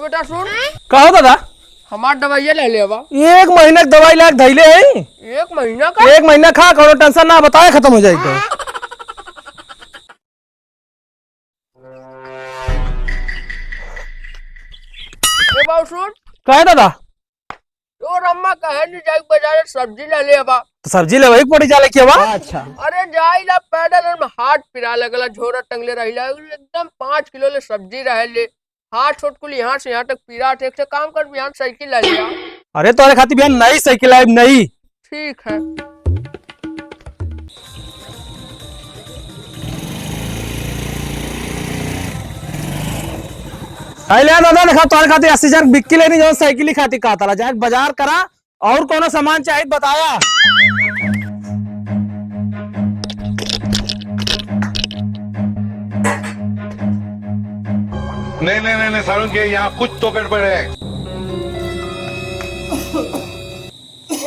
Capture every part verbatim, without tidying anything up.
बेटा सुन। का हो दादा? हमार दवाइया ले ले बा। एक महीना के दवाई लायक धइले है। एक महीना का? एक महीना खा, कौनो tension ना, बताए खत्म हो जाए तो। ए बाबू सुन। का है दादा? तोर अम्मा कहे नहीं जाए बाजार सब्जी ले ले बा। तो सब्जी ले वही पड़ी जा लेके बा। अच्छा। अरे जाई ला पैदल, हम हाथ पिरा लगला, झोरा टंगले रहिला, एकदम पाँच किलो ले सब्जी रहे ले। हाथ छोट कुल यहाँ से यहाँ तक पीरा थे। एक ठे काम कर, बिहान साइकिल ले लिया। अरे तोरे खातिर बिहान नई साइकिल लाइब, नई। ठीक है। अरे ले दादा, देखा तोरे खातिर अस्सी हजार बिक्की लेनी, जौन साइकिल ही खातिर कहत रहा, जाए बाजार करा, और कौनो सामान चाहिए बताया। नहीं, नहीं, नहीं, नहीं, सारुण के यहाँ कुछ तो गड़बड़ है। ए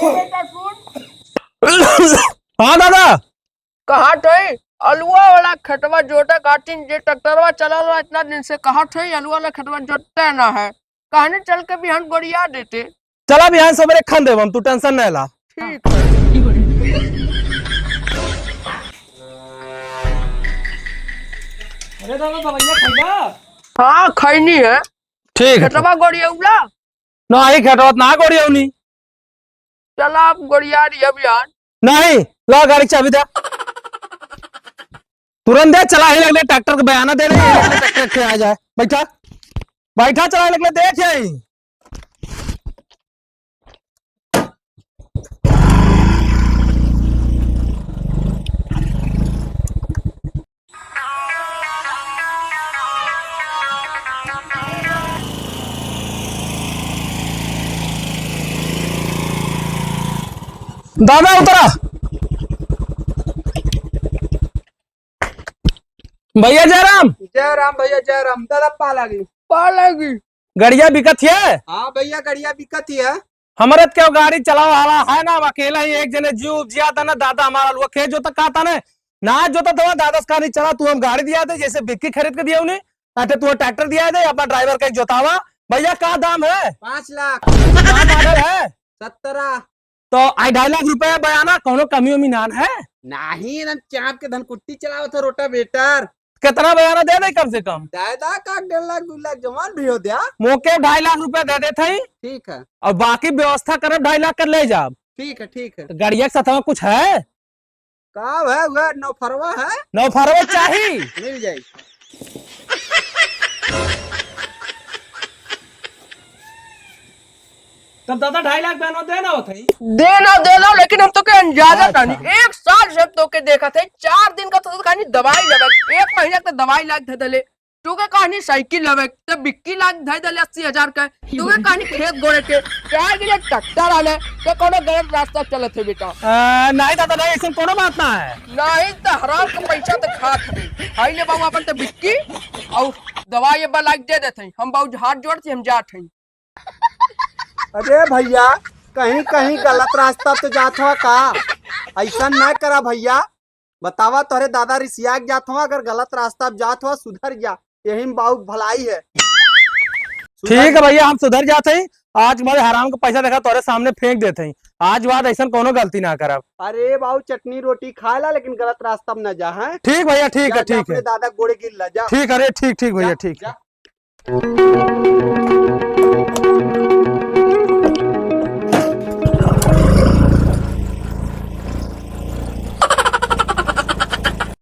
बेटा सुन। हाँ दादा। कहाँ थे? अलुआ वाला खेतवा जोते खातिर जे ट्रैक्टरवा चलल रहा इतना दिन से, कहाँ थे? अलुआ वाला खेतवा जोतते ना है। कहने चल के बिहान गोड़िया देते। चला बिहान सबेरे खन देब हम, तू tension नहीं ला। ठीक है। अरे दादा, दवाइया खइला? हाँ, खैनी है। ठीक है। खेतवा गोड़ियौला? नहीं, खेतवा ना गोड़ियौनी। चला, अब गोड़िया रही अब यार। नहीं, ला गाड़ी की चाबी दे। तुरंत दे, चला ही लगले ट्रैक्टर के बयाना दे रहे हैं, ट्रैक्टर से आ जाए। बैठा, बैठा, चला लगले, देख यही। दादा उतरा। भैया जय राम। जय राम भैया, जय राम। दादा पा लागी। पा लागी। गड़िया बिकत है? हाँ भैया, गड़िया बिकत ही है। हमरे त केहू गाड़ी चलावे वाला है ना, हम अकेला ही एक जने जीव उपजिया था ना दादा, हमारा लोग खेत जोता का था ना, ना जोता था दादा से कहा नहीं चला तू हम गाड़ी दिया दे, जैसे बिक्की खरीद के दिया उन्हें, अटे तू ट्रैक्टर दिया दे, अपना ड्राइवर का एक जोतावा। भैया का दाम है? पाँच लाख। का मॉडल है? सत्रह। तो आई ढाई लाख रुपया बयाना, कौनो कमी उमी नान है? नाही, एकदम चाप के धनकुट्टी चलावत हो, रोटावेटर। कितना बयाना दे दे कम से कम? दे दा का डेढ़ लाख, दो लाख जवान भी हो द्या। मोके ढाई लाख रुपया दे देत हई। ठीक है। और बाकी व्यवस्था करब, ढाई लाख कर ले जाब। ठीक है, ठीक है। तो गड़िया के साथ कुछ है? का है, वह नौफरवा है? नौफरवा चाही? मिल जाई। तब दादा ढाई लाख बयानो दे ना होत हई। दे ना, दे ना, लेकिन हम तोके अंजादा अच्छा। तानी। एक साल से हम तोके देखत हई, चार दिन का तो कहानी दवाई लेवे, एक महीना के दवाई लाग धे देले। तोके कहानी साइकिल लेवे, तो बिक्की लाग धे देले अस्सी हजार के। तोके कहानी खेत गोड़े के, चार दिन ट्रैक्टर आले, तो कोनो गलत रास्ता चलत है बेटा। आ, नहीं दादा, नहीं, ऐसन कोनो बात ना है। नहीं तो हराम का पैसा तो खात है। हाई ले बाबू अपन तो बिक्की और दवाई अब लाग दे देते हैं। हम बाबू हाथ जोड़ते हम जात हैं। अरे भैया, कहीं कहीं गलत रास्ता तो जात हुआ का? ऐसा ना करा भैया, बतावा तोहरे दादा रिसिया के जात हुआ, अगर गलत रास्ता पे जात हुआ सुधर जा, यही में बाऊ भलाई है। सुधर ठीक है भैया, हम सुधर जात हई। आज के बाद हराम का पैसा देखा तोहरे सामने फेंक देत हई, आज बाद ऐसन कोनो गलती ना करब। अरे बाऊ चटनी रोटी खाए ला लेकिन गलत रास्ता में ना जा, हैं? ठीक भैया, ठीक जा, है, जा ठीक अपने है। दादा गोड़े गिर ला, जा। ठीक, अरे ठीक, ठीक भैया, जा, ठीक जा। है।